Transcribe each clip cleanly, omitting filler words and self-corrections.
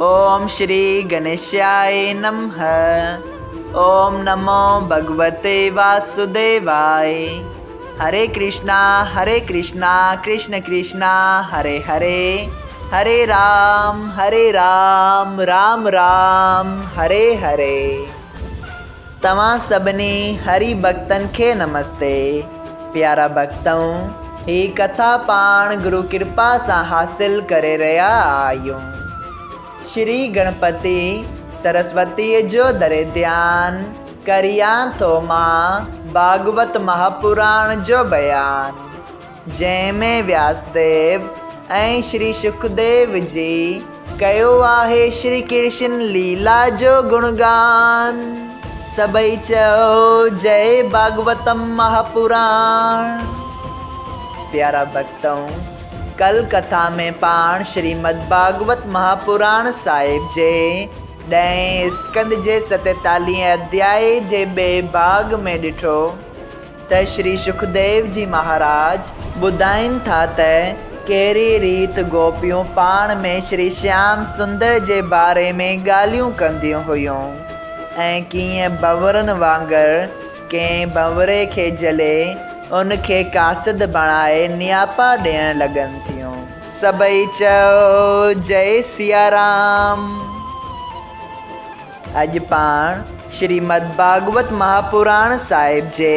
اوم شري گنيشاء نمه اوم نمو ڀڳوتي واسوديواء هري ڪرشنا هري ڪرشنا ڪرشن ڪرشنا هري هري هري رام هري رام رام رام هري هري. توهان سڀني هري ڀڳتن کي نمستي. پيارا ڀڳتؤ! هي ڪٿا پاڻ گرو ڪرپا سان حاصل ڪري رهيا آهيون. شري گڻپتي سرسوتيء جو دري ڌيان ڪريان ٿو مان ڀاڳوت مهاپراڻ جو بيان. جنهن ۾ وياسديو ۽ شري شڪديو جي ڪيو آهي شري ڪرشن ليلا جو گڻگان. سڀئي چئو جئي ڀاڳوتم مهاپراڻ. پيارا ڀڳتؤ! ڪل ڪٿا ۾ پاڻ شريمد ڀاڳوت مهاپراڻ صاحب جي ڏهين اسڪنڌ جي ستيتاليهين اڌيائي جي ٻئي ڀاڳ ۾ ڏٺو ته شري شڪديو جي مهاراج ٻڌائين ٿا ته ڪهڙي ريت گوپيون پاڻ ۾ شري شيام سندر جي باري ۾ ڳالهيون ڪنديون هيون ۽ ڪيئن ڀنورن وانگر ڪنهن ڀنوري کي جهلي ان کي قاصد بڻائي نياپا ڏيڻ لڳن ٿيون. سڀئي چئو جئي سيارام. اڄ پاڻ شريمد ڀاڳوت مهاپراڻ صاحب جي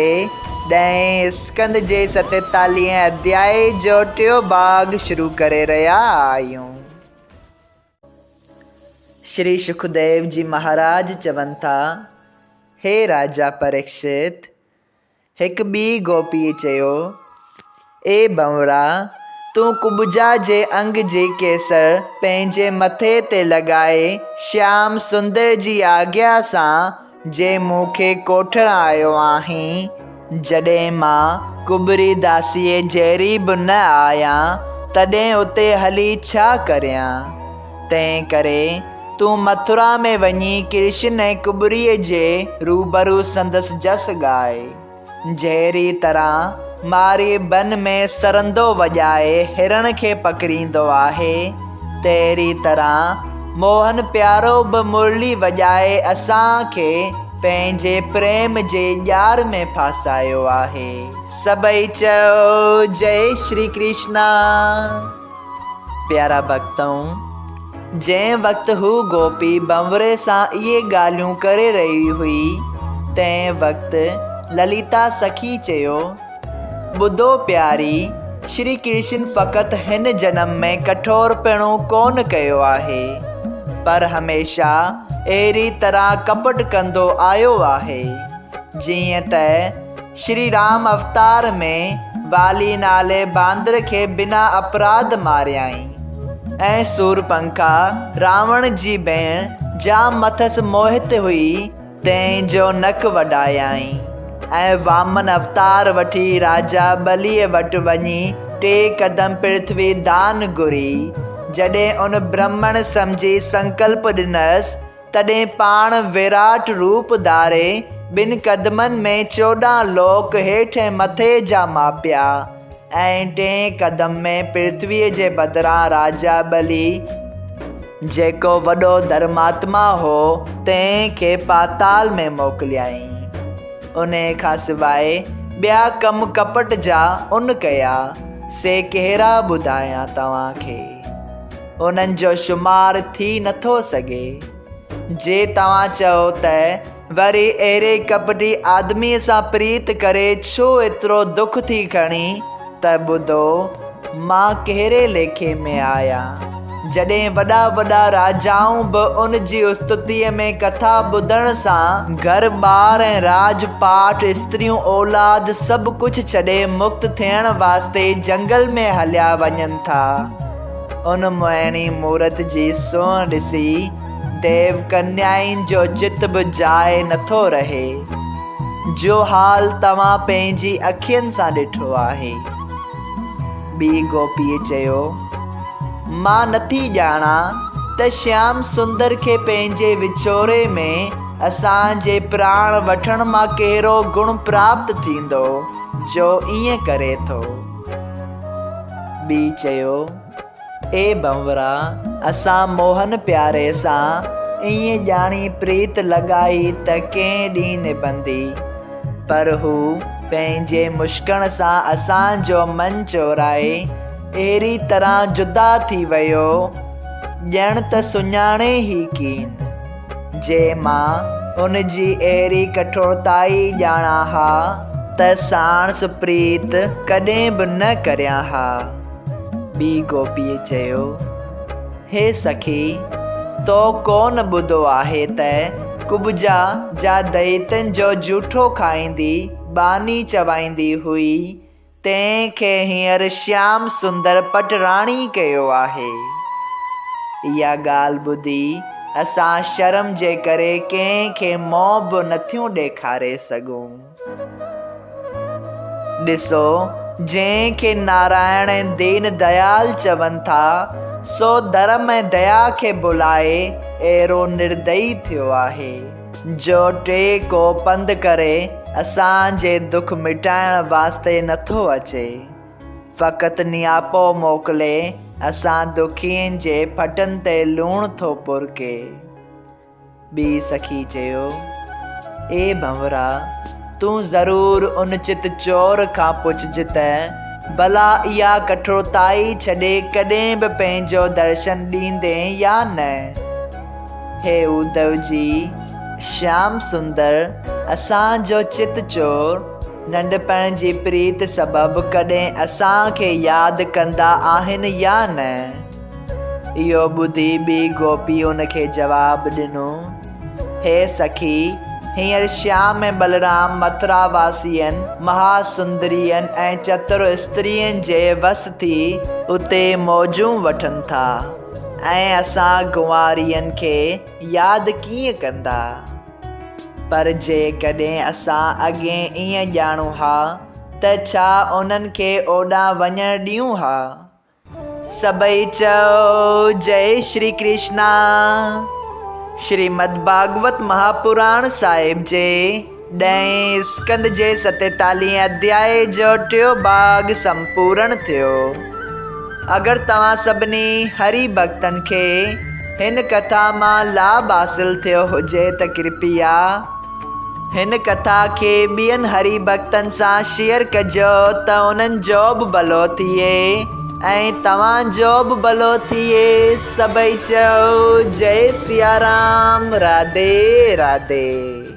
ڏهين اسڪنڌ جي ستيتاليهين اڌيائي جو ٽيون ڀاڳ شروع ڪري رهيا آهيون. شري شڪديو جي مهاراج چون ٿا، هي راجا پريڪشت! هڪ ٻي گوپيء چيو، اي ڀنورا! تون ڪٻجا جي انگ جي ڪيسر پنهنجي مٿي تي لڳائي شيام سندر جي آگيا سان جي مون کي ڪوٺڻ آيو آهين، جڏهن مان ڪٻري داسيء جهڙي به نه آهيان، تڏهن اتي هلي ڇا ڪريان؟ تنهن ڪري تون مٿرا ۾ وڃي ڪرشن ۽ ڪٻريء جي روبرو سندس جس ڳاء. جهڙي طرح ماري بن ۾ سرندو وڄائي هرڻ کي پڪڙيندو آهي، تهڙي طرح موهن پيارو به مرلي وڄائي اسان کي پنهنجي پريم جي ڄار ۾ ڦاسايو آهي. سڀئي چئو جئي شري ڪرشنا. پيارا ڀڳتؤ! جنهن وقت هو گوپي ڀنوري سان اهي ڳالهيون ڪري رهي هئي، تنهن وقت لليتا سکي چيو، ٻڌو پياري، شري ڪرشن فقط هن جنم ۾ ڪٺور پڻو ڪونه ڪيو آهي، پر هميشه اهڙي طرح ڪپٽ ڪندو آيو آهي، جيئن ته شري رام اوتار ۾ والي نالي باندر کي بنا اپراڌ ماريائين ۽ سورپنکا راوڻ جي ڀيڻ جا مٿس موهت هئي تنهن جو نڪ وڍايائين ۽ وامن اوتار وٺي راجا ٻليء وٽ وڃي ٽي قدم پرٿوي دان گهري جڏهن ان برهمڻ سمجهي سنڪلپ ڏنس تڏهن پاڻ ويراٽ روپ ڌاري ٻن قدمن ۾ 14 لوڪ هيٺ ۽ مٿي جا ماپيا ۽ ٽئين قدم ۾ پرٿويء جي بدران راجا ٻلي، جيڪو وڏو ڌرماتما هو، تنهن کي پاتال ۾ موڪليائين. انهيء کان سواء ٻيا ڪم ڪپٽ جا ان ڪيا، سي ڪهڙا ٻڌايان توهان کي. انهن جو شمار ٿي نٿو سگهي. جي توهان چئو ته وري اهڙي ڪپٽي آدميء سان پريت ڪري ڇو ايترو دک ٿي کڻي، ته ٻڌو، مان ڪهڙي ليکي ۾ آهيان. جڏهن وڏا وڏا راجائون به ان جي استتيء ۾ ڪٿا ٻڌڻ سان گهر ٻار ۽ راڄ پاٺ، استريون اولاد سڀ ڪجهه ڇڏي مڪت ٿيڻ واسطي جنگل ۾ هليا وڃن ٿا. ان موهڻي مورت جي سونهن ڏسي ديو ڪنيائن جو چت به جاء نٿو رهي، جو حال توهان پنهنجي اکين سان ڏٺو آهي. ٻي گوپيء چيو، مان نٿي ڄاڻان ته شيام سندر کي پنهنجي وڇوڙي ۾ اسان جي پراڻ وٺڻ مان ڪهڙو گڻ پراپت ٿيندو، جو ائين ڪري ٿو. ٻي چيو، اي ڀنورا! اسان موهن پياري سان ائين ڄاڻي پريت لڳائي ته ڪنهن ڏينهن نڀندي، پر هو پنهنجي مشڪڻ سان اسان جو من چورائي اهڙي طرح جدا ٿي ويو، ڄڻ ته سڃاڻي ئي ڪين. جي مان ان جي اهڙي ڪٺورتائي ڄاڻان ها ته ساڻس پريت ڪڏهن به نه ڪريان ها. ٻي گوپيء چيو، هي سکي! تو ڪونه ٻڌو آهي ته ڪبجا، جا دئيتن جو جوٺو کائيندي، ٻانهي چوائيندي هئي، تنهن کي هينئر شيام سندر پٽراڻي ڪيو آهي. اها ڳالهه ٻڌي اسان شرم جي ڪري ڪنهن کي منهن به نٿيون ڏيکاري سگهون. ڏسو، جنهن کي نارائڻ ۽ دين ديال چون ٿا، سو ڌرم ۽ ديا کي ڀلائي اهڙو نردئي ٿيو آهي، جو ٽي ڪوهه پنڌ ڪري اسان جي دک مٽائڻ واسطي نٿو اچي. فقط نياپو موڪلي اسان دکين جي ڦٽن تي لوڻ ٿو پرڪي. ٻي سخي چيو، اي ڀنورا! تون ضرور ان چت چور کان پڇج ته ڀلا اها ڪٺورتائي ڇڏي ڪڏهن به پنهنجو درشن ڏيندين يا نه؟ هي اودو جي، شيام سندر، اسان جو چت چور، ننڍپڻ جي پريت سبب ڪڏهن اسان کي ياد ڪندا آهن يا نه؟ اهو ٻڌي ٻي گوپي ان کي جواب ڏنو، هي سکي! هينئر شيام ۽ بلرام مٿرا واسين، مها سندرين ۽ چتر استرين جي وس ٿي اتي موجون وٺن ٿا ۽ اسان گنوارين کي ياد ڪيئن ڪندا؟ پر جيڪڏهن اسان اڳي ائين ڄاڻون ها ته ڇا انهن کي اوڏانهن وڃڻ ڏيون ها؟ سڀئي چئو جئي شري ڪرشنا. شريمد ڀاڳوت مهاپراڻ صاحب جي ڏهين اسڪنڌ جي ستيتاليهين اڌيائي جو ٽيو ڀاڳ سمپورڻ ٿيو. اگر توهان سڀني هري ڀڳتن کي هن ڪٿا مان لاڀ حاصل ٿيو هجي ته ڪرپيا هن ڪٿا کي ٻين هري ڀڳتن سان شيئر ڪجو ته انهن جو به ڀلو ٿئي ۽ توهان جو به ڀلو ٿئي سڀئي چئو جئي سيارام راڌي راڌي.